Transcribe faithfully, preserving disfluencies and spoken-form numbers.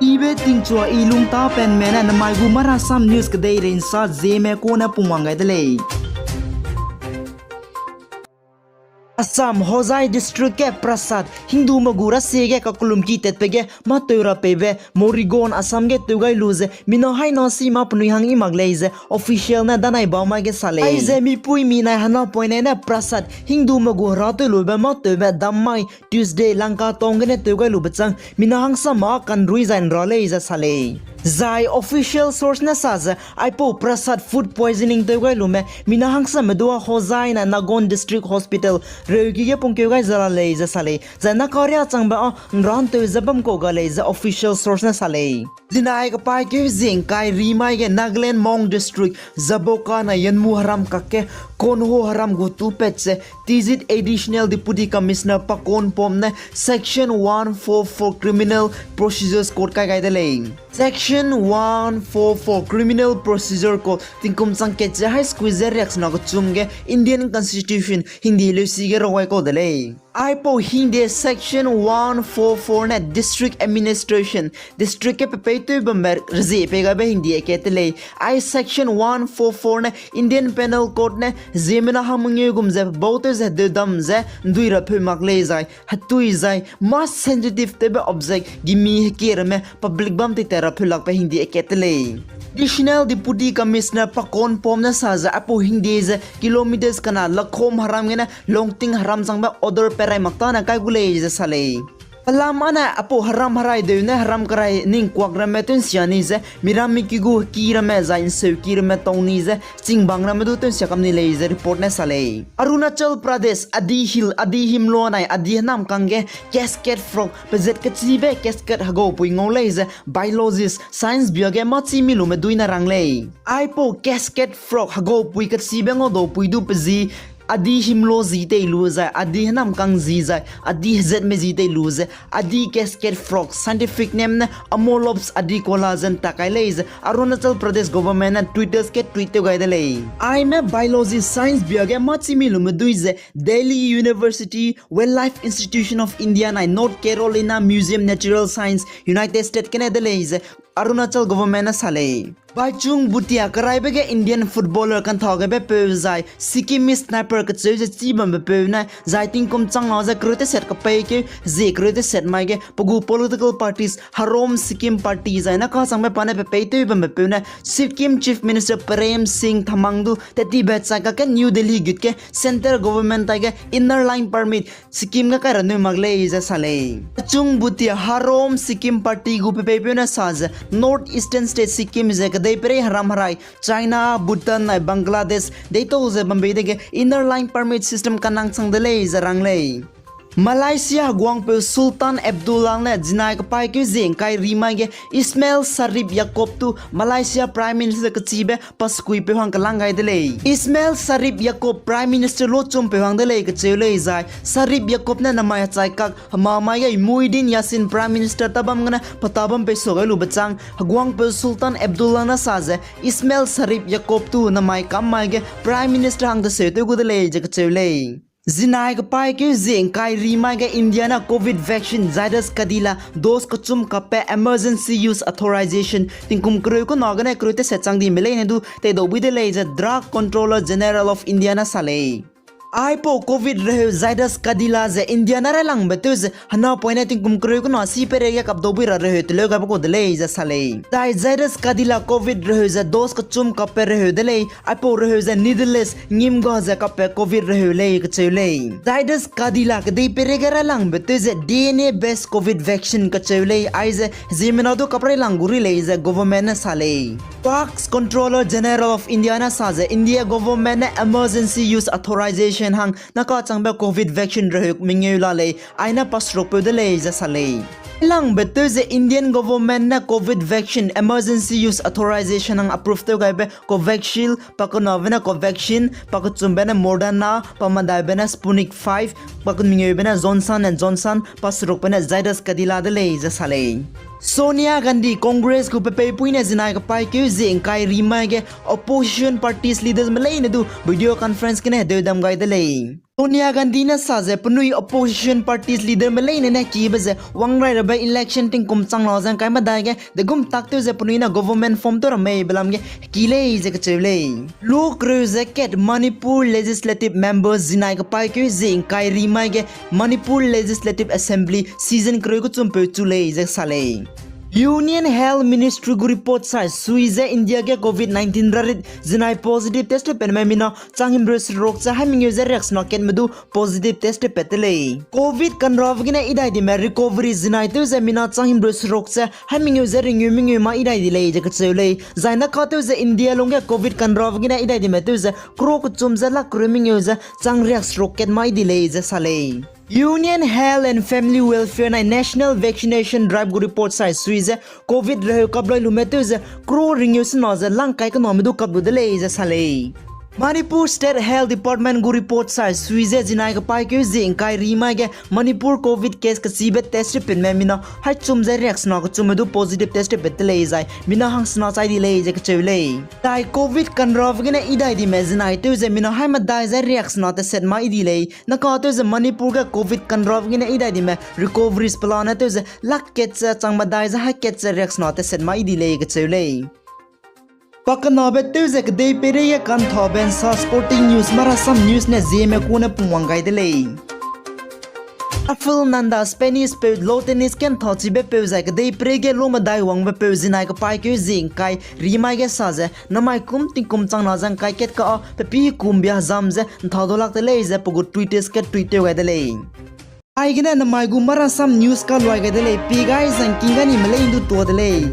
Ibe tingchua i lungtapenme ne namai gu Marasam News kedeirei nsa Zeme kune pungwang gai de lei. Assam Hojai District ge Prasad Hindume gu rasie ge kakellumki tatbe ge mâ tew ra peibe Morigaon Assam ge tew gai lu ze mina haina si mâ penui hang i mak lei ze official ne danai bamai ge sa lei. Aize mipuimi nai hena poine ne Prasad Hindume gu hera tew lube mâ tewbe dam mai Tuesday Lanka town gene tew gai lube chang mina hangsame kanrui zai nra lei ze sa lei. Zai official source ne sa ze aipau Prasad food poisoning tew gai lume mina hangsame dua Hojai na Nagaon District Hospital reuki ge pungkeu gai ze la lei ze sa lei. Zai nakaria changbe â nra ntew ze bam kau ga lei ze official source ne sa lei. Zinai kepaîkeu zie ngkai rimai ge Nagaland Mon District Zaboka na Yanmu heram kakge Konho heram gu tupat ze Tizit Additional Deputy Commissioner Pakon Pom ne Section one four four Criminal Procedures Code kai gai de lei. Section one four four Criminal Procedure Code tingkum chang kat ze hai skui ze riaksena kechum ge Indian Constitution hingdi leusi ge ragai kau de lei. Aipau hingde Section one four four ne District Administration, district ge pepeitew bambe rezie pei gaibe hingdi akat te lei. Ai Section one four four ne Indian Penal Code ne ziemmena hangmengeu gum ze bautew ze hedeu dam ze ndui ra pheu mak lei zai hetui zai mâ sensitive tewbe object gimi hekie ramme public bam teitat ra pheu lakbe hingdi akat te lei. Additional Deputy Commissioner Pakon Pom ne sa ze aipau hingde ze kilometres kena Lakhom heram gene Longting heram changbe order perai mak tane kai gu lei ze sa lei. Pelam ane aipau heram herai deu ne heram kerai ning kuak ramme tew nsia ni ze miram miki gu heki ramme zai nseuki ramme tau ni ze chingbang ramme du tew nsia kam ni lei ze report ne sa lei. Arunachal Pradesh, Adi Hill, Adi himlo nai Adi henam kangge Cascade Frog, pezet kechibe cascade hegaupui ngau lei ze biologist, science bia ge mâ chî mi lume dui ne rang lei. Aipau Cascade Frog hegaupui kechibe ngau daupui du pe zi Adi himlo zi tei lu zai Adi henam kang zi zai Adi hezatme zi tei lu ze Adi Cascade Frog, scientific name ne Ammolops adicola ze ntak kai lei ze Arunachal Pradesh government ne Twitter ge tweet tew gai de lei. Aime biology science bia ge mâ chî mi lume dui ze Delhi University, Wildlife Institution of India nai North Carolina Museum Natural Science, United States gene de lei ze Arunachal government ne sa lei. Bhaichung Bhutia keraibe ge Indian footballer kantha gaibe peu zai Sikkimese sniper kecheu ze chî bambe peu ne zai tingkum changna ze kereu teset kepeikeu zie kereu teset mai ge pe gu political parties Harom Sikkim Party zai naka changbe pa ne pepeitew bambe peu ne Sikkim Chief Minister Prem Singh Tamang du tettibe chai kakge New Delhi gut ge centre government tai ge Inner Line Permit Sikkim ge kai ra neu mak lei ze sa lei. Bhaichung Bhutia Harom Sikkim Party gu pepeipeu ne sa ze North Eastern State Sikkim ze kedeiperei heram herai China, Bhutan nai Bangladesh deitau ze bambei dege Inner Line Permit system kanang chang de lei ze rang lei. Malaysia heguangpeu Sultan Abdullah ne zinai kepaîkeu zie ngkai rimai ge Ismail Sabri Yaakob tu Malaysia Prime Minister kechibe pa sekuipeu hang kelang gai de lei. Ismail Sabri Yaakob Prime Minister lochumpeu hang de lei kecheu lei zai Sabri Yaakob ne namai hechai kak hemamai ge Muhyiddin Yassin Prime Minister tabam gene petabam pei sa gai lube chang heguangpeu Sultan Abdullah ne sa ze Ismail Sabri Yaakob tu namai kammai ge Prime Minister hang deseu tew gu de lei ze kecheu lei. Zinai kepaîkeu zie ngkai rimai ge India ne Covid vaccine Zydus Cadila dose kechum kappe emergency use authorization tingkum kereu kena gene kereu teset chang di me leine du teidau bui de lei ze Drug Controller General of India ne sa lei. Aipau Covid reheu Zydus Cadila ze India ne railangbe tew ze henapoine tingkum kereu kena si peirei ge kapdau bui ra reheu teleu gaibe kau de lei ze sa lei. Zai Zydus Cadila Covid reheu ze dose kechum kappe reheu de lei, aipau reheu ze needleless ngim ga ze kappe Covid reheu lei kecheu lei. Zydus Cadila kedeiperei ge railangbe tew ze D N A based Covid vaccine kecheu lei, aize ziemmena du kap railang gu ri lei ze government ne sa lei. Drugs Controller General of India ne sa ze India government ne emergency use authorization hang naka changbe Covid vaccine reheu mengeu la lei, aine pa serukpeu de lei ze sa lei. Langbe tew ze Indian government ne Covid vaccine emergency use authorization hang approve tew gaibe Covishield, pa kenabe ne Covaxin, pa kechumbe ne Moderna, pa medaibe ne Sputnik five, pa kemengeube ne Johnson and Johnson, pa serukbe ne Zydus Cadila de lei ze sa lei. Sonia Gandhi Congress gu pepeipui ne zinai kepaîkeu zie ngkai rimai ge opposition parties leaders me leine du video conference gene hedeu dam gai de lei. Sonia Gandhi ne sa ze penui opposition parties leader me leine ne kibe ze wangrai rabe election tingkum chang na ze ngkai medai ge degum taktew ze penui ne government form tew ra mei be lam ge ki lei ze kacheu lei. Lu kereu ze kat Manipur Legislative Members zinai kepaîkeu zie ngkai rimai ge Manipur Legislative Assembly season kereu kechumpeu chu lei ze sa lei. Union Health Ministry gu report sai sui ze India ge covid nineteen rarit zinai positive test tewpatme mina chang himreu seruk ze hai mengeu ze riaksena katme du positive test tewpat de lei. Covid kanrave gene idai dime recovery zinai tew ze mina chang himreu seruk ze hai mengeu ze ringeu mengeu ma idai di lei ze kacheu lei. Zai nakatew ze India lungge covid kanrave gene idai dime tew ze crore kechum ze lakh kereu mengeu ze chang riakseruk kat ma idi lei ze sa lei. Union Health and Family Welfare nai National Vaccination Drive gu report sai sui ze covid reheu kaploi lume tew ze crore ringeu sena ze lang kai kename du kap lu de lei ze sa lei. Manipur State Health Department gu report sai sui ze zinai kepaîkeu zie ngkai rimai ge Manipur covid case kechibe test tewpatme mina hai chum ze riaksena kechumme du positive test tewpat de lei zai mina hangsena chai di lei ze kacheu lei. Zai covid kanrave gene idai dime zinai tew ze mina hai medai ze riaksena teset ma idi lei. Nakatew ze Manipur ge covid kanrave gene idai dime recoveries pelane tew ze lakh kat ze chang medai ze hai kat ze riaksena teset ma idi lei kacheu lei. Pakenabe tew ze kedei peirei ge kanthabe nsa sporting news marasam news ne Zeme kune pungwang gai de lei. Rafael Nadal Spanish peu lawn tennis kenthachibe peu zai kedei peirei ge lu medai wangbe peu zinai kepaîkeu zie ngkai rimai ge sa ze namai kum tingkum chang na ze ngkai kat ka a pepi kumbia zam ze nthadau lak de lei ze pe gu Twitter ge tweet tew gai de lei. Aigene namai gu marasam news kaluai gai de lei, pi gai zangking ga ni melei ndu tua de lei.